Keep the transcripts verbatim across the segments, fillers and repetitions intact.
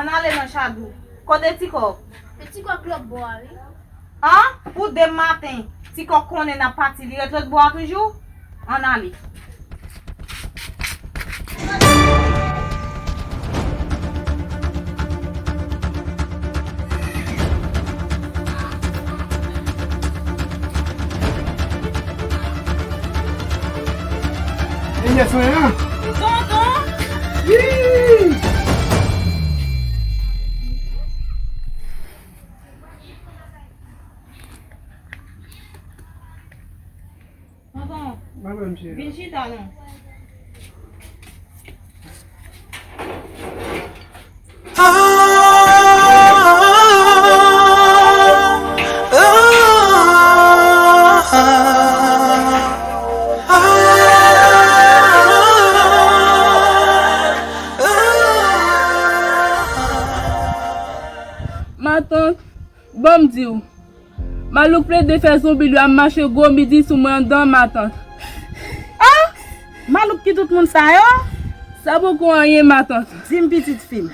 Ann ale non, Chadou. Kote Ti Kòk? E Ti Kòk lòt bò a, wi. An? Pou de maten, Ti Kòk konnen n ap pati, li ret lòt bò a toujou? Ann ale. E yè swen an. Tonton! Yii! Tonton, vin chita non. Matant, ban m di w. Malouk plede fè zonbi li ap mache gwo midi sou mwen anndan, matant. Ah! Malouk ki tout moun sa yo? Sa poko anyen, matant. Di m, pitit fi m.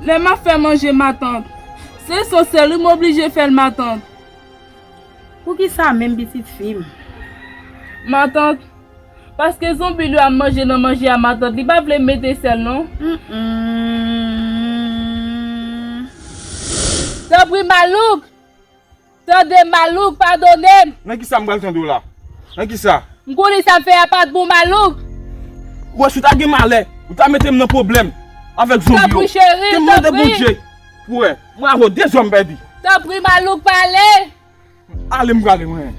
Lè m ap fè manje, matant, se son sèl wi m oblije fè l, matant. Poukisa menm, pitit fi m? Matant, paske zonbi li ap manje nan manje a, matant, li pa vle mete sèl non. Mm-mm. Tanpri, Malouk! Tande, Malouk, padone m! Nan kisa m pral tande w la? Nan kisa? M konnen sa m fè a pa t bon, Malouk. Ou wè, si w ta gen malè, ou ta mete m nan pwoblèm avèk zonbi yo. Tanpri, cheri, tanpri. Te mande Bondye pou wè. Mwen avè w dezòm, baby. Tanpri, Malouk, pale. Ale m prale mwen.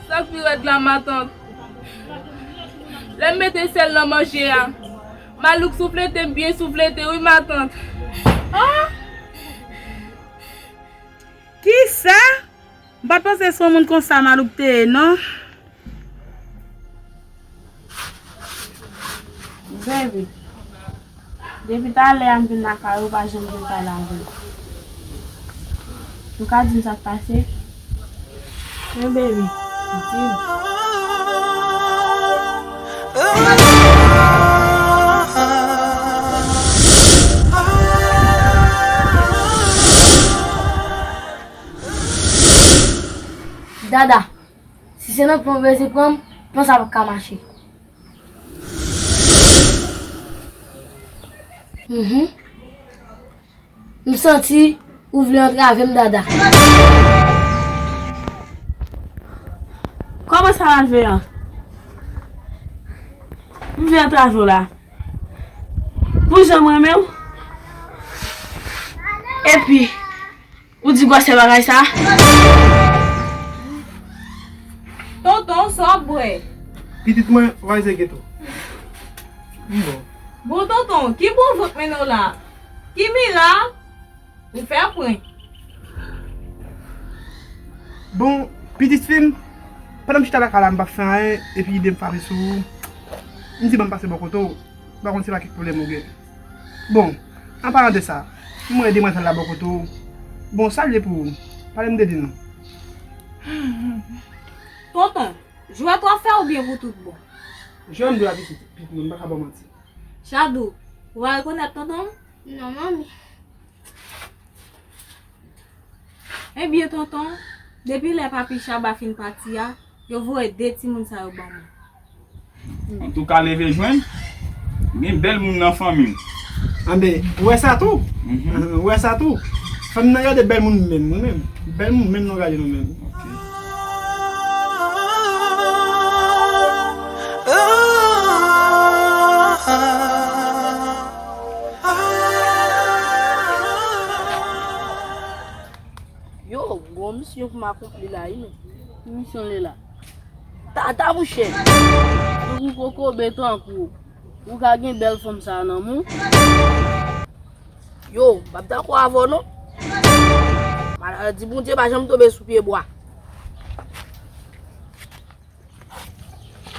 Sa k pi rèd la, matant, lè m mete sèl nan manje a, Malouk souflete m byen souflete wi, matant. Ah! Kisa? M pa t panse se yon moun konsa Malouk te ye non. Baby, depi talè a m vin lakay ou, ou pa janm vin pale avè m. Ou ka di m sa k pase? Men baby, di m. Dada, si se nan plan w vle pran m, plan sa p ap ka mache. Mhm. M santi ou vle antrave m, Dada. Kòman sa pral fè a? M vle antrave w la. Pou jan m renmen w. Epi, ou di gwosè bagay sa? Tonton, sa w ap bwè? Pitit mwen, valize geto. M bon. Bon, tonton, ki bon vant mennen w la? Ki mirak? Ou fè pwen. Bon, pitit fi m, pandan m chita lakay la, m p ap fè anyen, epi ide m frape sou ou. M di ban m pase bò kote w. M pa konn se pa kèk pwoblèm ou gen. Bon, an palan de sa, m wè demwazèl la bò kote w. Bon, sa l ye pou ou? Pale m de li non. Tonton, jwèt w ap fè oubyen pou tout bon? Jwèt m jwe a pitit, pitit mwen, m pa ka ba w manti. Chadou, ou pa rekonèt tonton m? Non, manmi. Ebyen, tonton, depi lè papi Chaba fin pati a, yo voye de timoun sa yo ban mwen. Antouka, leve jwenn, gen bèl moun nan fanmi m. Anben, ou wè sa tou? Mhm. Ou wè sa tou? Fanmi nan gade bèl moun menm, nou menm. Bèl moun menm nou gade nou menm. Ok. Yo, m gon misyon pou m akonpli la, wi, men. Ki misyon l ye la? Tata, mouche! Tankou kokobe tankou w, ou ka gen bèl fanm sa a nan men w? Yo, m p ap dakò avè w, non. Maladi Bondye pa janm tonbe sou pye bwa.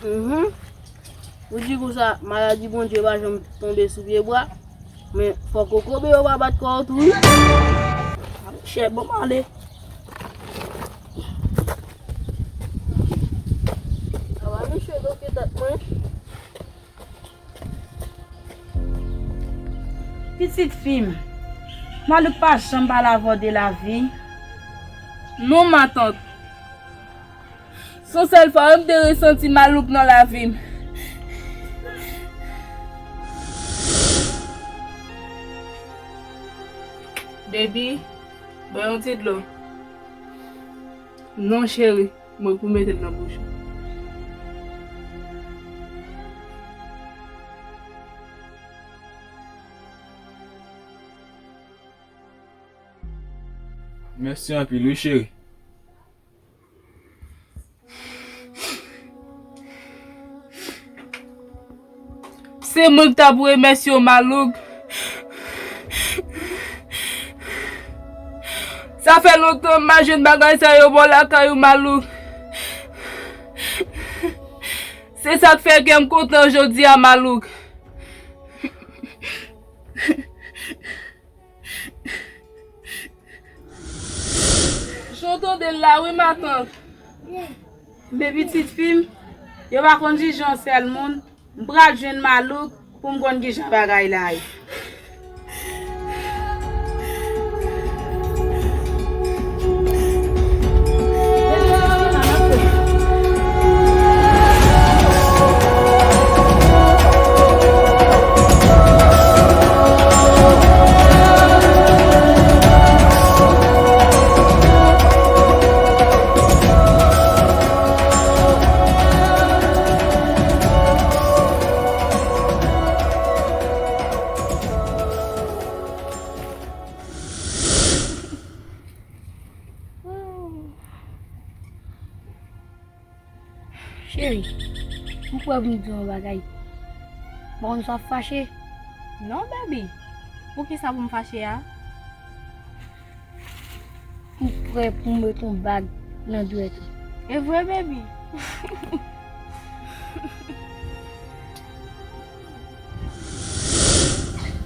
Mhm. Ou di konsa, maladi Bondye pa janm tonbe sou pye bwa. Men, fò kokobe yo pa bat kò yo tou, wi. Chè, bon, m ale. Pitit fi m, Malouk pa janm pale avè w de lavi? Non, matant. Se yon sèl fwa wi m te resanti Malouk nan lavi m. Baby, bwè yon ti dlo. Non, cheri, mwen pou mete l nan bouch ou. Mèsi anpil wi, cheri. Se mwen ki t ap remèsye w, Malouk. Sa fè lontan m pa jwenn bagay sa yo bò lakay ou, Malouk. Se sa k fè kè m kontan jodi a, Malouk. Jan w tande l la wi, matant. Men pitit fi m, yo pa konn jije yon sèl moun. M pral jwenn Malouk pou m konn kijan bagay la ye. Cheri, m prè pou m di w yon bagay. Bon, nou sa fache? Non, baby. Poukisa pou m fache a? M prè pou m met yon bag nan dwèt ou. E vre, baby?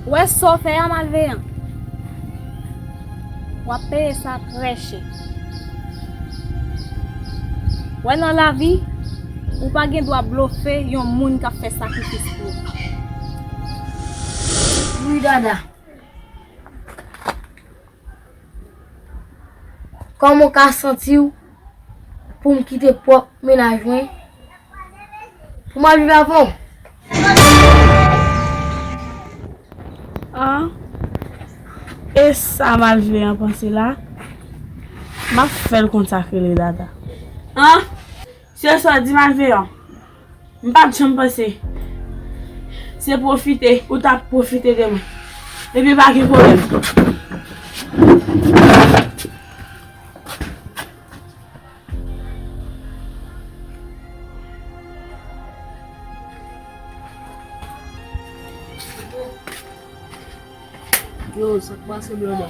W wè sa w fè a, malveyan? W ap peye sa trè chè. W wè, nan lavi, ou pa gen dwa blofe yon moun k ap fè sakrifis pou ou. Wi, Dada. Kòman w ka santi w pou m kite pwòp mennaj mwen pou m al viv avè w? An, e sa malveyan panse la? M ap fè l konn sa k rele Dada. An, se sa w di, malveyan. M pa t janm panse se pwofite ou t ap pwofite de mwen. Ebyen, pa gen pwoblèm. Yo, sa k pase, blòdè?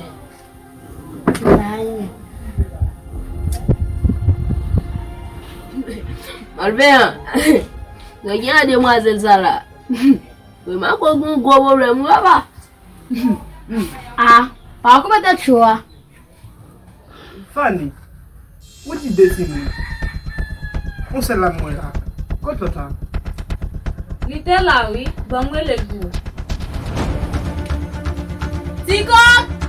Malveyan, gade demwazèl sa la. Remake w gen yon gwo pwoblèm wi, papa. A, pa koupe tèt cho a. Fanny, ou di de timoun. Yon sèl la m wè la. Kot lòt la? Li te la wi, ban m rele l pou ou. Ti kòk!